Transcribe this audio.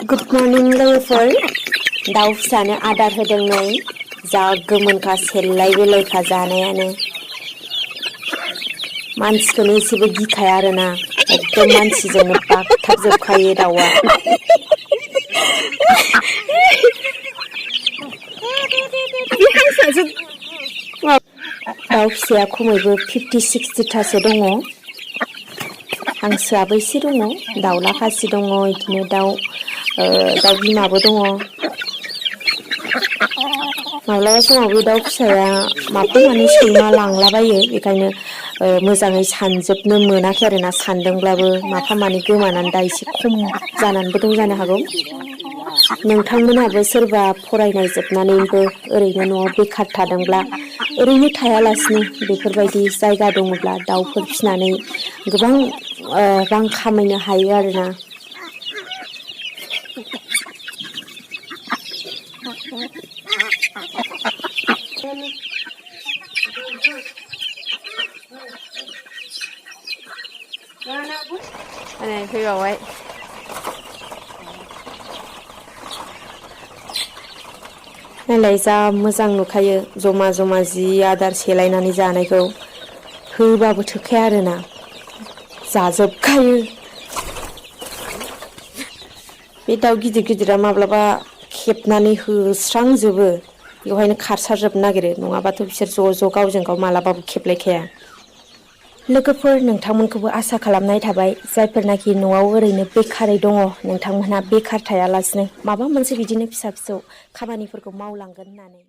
good morning लोगोफोर दाउ फिसानो आदार होदों नै जा गोमोनखा सेरलाय बेलायखा जानायानो मानसिखौनो एसेबो गिखाया आरोना एकदम मानसिजोंनो बागथाबजोबखायो दाउआ दाउ फिसाया खमैबो 50-60थासो दङ हांसोआबो एसे दङ दाउला खासि दङ बिदिनो दाउ बिमाबो दङ माब्लाबा समाव बे दाउ फिसाया माफा मानै सैमा लांलाबायो बेखायनो मोजाङै सानजोबनो मोनाखै आरोना सानदोंब्लाबो माफा मानै गोमानानै दा एसे खम जानानैबो दं जानो हागौ नोंथांमोनहाबो सोरबा फरायनाय जोबनानैबो ओरैनो न'आव बेखार थादोंब्ला ओरैनो थायालासिनो बेफोरबायदि जायगा दङब्ला दाउफोर फिसिनानै गोबां रां खामायनो हायो आरोना फैबावबाय नायलाय जा मोजां नुखायो जमा जमा जि आदार सेलायनानै जानायखौ होबाबो थोखाया आरोना जाजोबखायो बे दाउ गिदिर गिदिरा माब्लाबा खेबनानै होस्रांजोबो बेवहायनो खारसारजोबनो नागिरो नङाबाथ' बिसोर ज' गावजों गाव मालाबाबो खेबलायखाया लोगोफोर नोंथांमोनखौबो आसा खालामनाय थाबाय जायफोरनाखि न'आव ओरैनो बेखारै दङ नोंथांमोनहा बेखार थायालासिनो माबा मोनसे बिदिनो फिसा फिसौ खामानिफोरखौ मावलांगोन होननानै